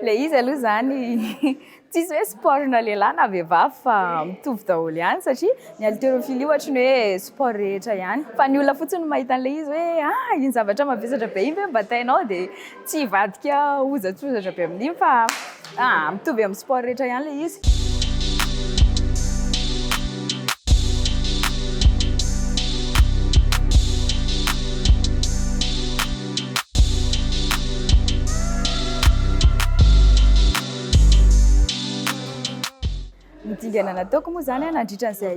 Ilay izy aloha izany tsisy hoe sport-na lehilahy na vehivavy fa mitovy daholo ihany satria ny haltérophilie ohatry ny hoe sport rehetra ihany fa ny olona fotsiny no mahita an'ilay izy hoe ah iny zavatra mavesatra be iny ve mba tainao dia tsy hivadika hozatsozatra be amin'iny fa ah mitovy amin'ny sport rehetra ihany ilay izy. Ny dingana nataoko moa izany nandritra an'izay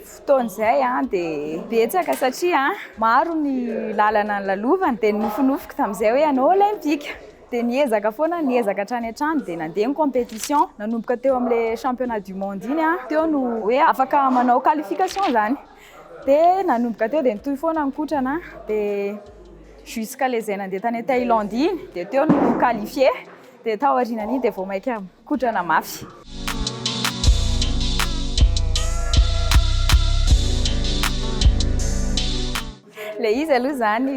fotoana izay dia betsaka satria maro ny lalana nolalovana dia nofinofiko tamin'izay hoe hanao olympique dia niezaka foana niezaka hatrany hatrany dia nandeha ny compétition nanomboka teo amin'ilay championnat du monde iny teo no hoe afaka manao qualification izany dia nanomboka teo dia nitohy foana ny kotrana dia jusqu'à ilay izay nandeha tany Thaïlande iny dia teo no qualifié dia tao aorianan'iny dia vao mainka kotrana mafy. Ilay izy aloha izany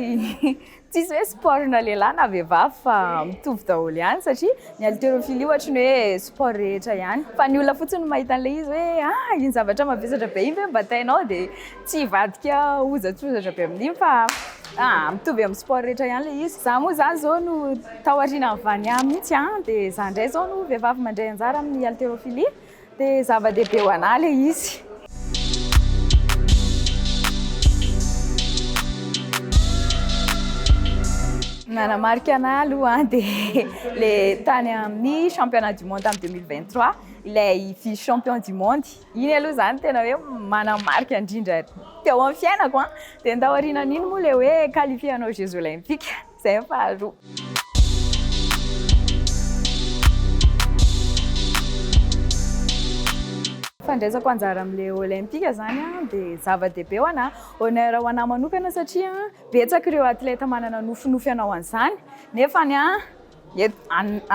tsisy hoe sport-na lehilahy na vehivavy fa mitovy daholo ihany satria ny haltérophilie ohatry ny hoe sport rehetra ihany fa ny olona fotsiny no mahita an'ilay izy hoe ah iny zavatra mavesatra be iny ve mba tainao dia tsy hivadika hozatsozatra be amin'iny fa ah mitovy amin'ny sport rehetra ihany ilay izy. Izaho moa izany izao no tao aorianan'i Vania mihitsy an, dia izaho indray izao no vehivavy mandray anjara amin'ny haltérophilie. Dia zava-dehibe ho anà ilay izy. Nanamarika anà aloha dia ilay tany amin'ny championnat du monde tamin'ny 2023, ilay vice champion du monde. Iny aloha izany tena hoe manamarika indrindra teo amin'ny fiainako an. Dia ny taorianan'iny moa ilay hoe qualifié hanao jeux olympiques. Izay ny faharoa. Fandraisako anjara amin'ilay Olympique izany dia zava-dehibe ho anà. Honneur ho anà manokana satria betsaka ireo atleta manana nofinofy hanao an'izany nefany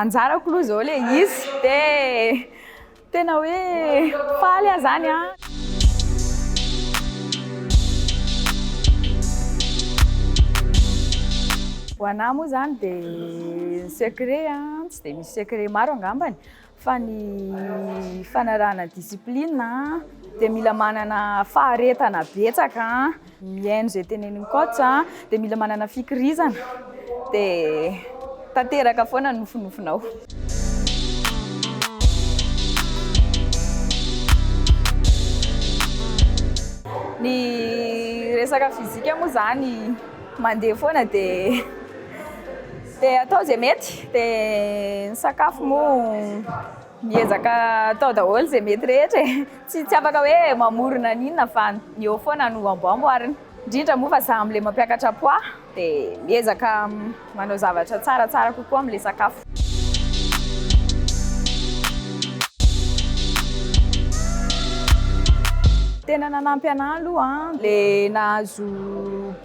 anjarako aloha izao ilay izy dia Tena hoe faly aho zany an! Ho anà moa zany dia ny secret an, tsy dia misy secret maro angambany fa ny fanarahana discipline an, dia mila manana faharetana betsaka an, mihaino izay tenenin'ny coach an, dia mila manana fikirizana dia tanteraka foana ny nofinofinao. Ny resaka physique moa izany mandeha foana dia dia atao izay mety, dia ny sakafo moa miezaka atao daholo izay mety rehetra e, tsy tsy afaka hoe mamorona an'inona fa ny eo foana no amboamboarina. Indrindra moa fa za amin'ilay mampiakatra poids dia miezaka manao zavatra tsaratsara kokoa amin'ilay sakafo. Tena nanampy anah aloha ilay nahazo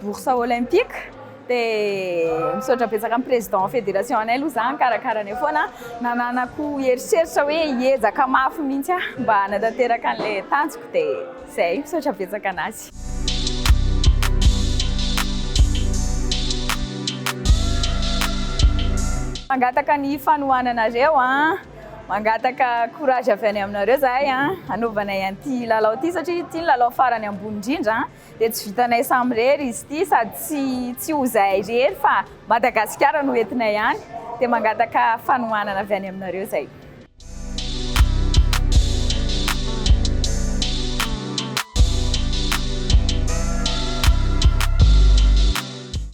bourse olympique dia misaotra betsaka ny président fédération anay aloha za nikarakara anay foana, nananako eritreritra hoe hiezaka mafy mihitsy aho mba hanatanteraka an'ilay tanjoko dia izay, misaotra betsaka anazy. Mangataka ny fanohananareo an, mangataka courage avy any aminareo zahay an, hanaovanay an'ity lalao ity satria ity ny lalao farany ambony indrindra an, dia tsy vitanay samirery izy ity sady tsy tsy ho zahay irery fa Madagasikara no entinay any, dia mangataka fanohanana avy any aminareo zahay.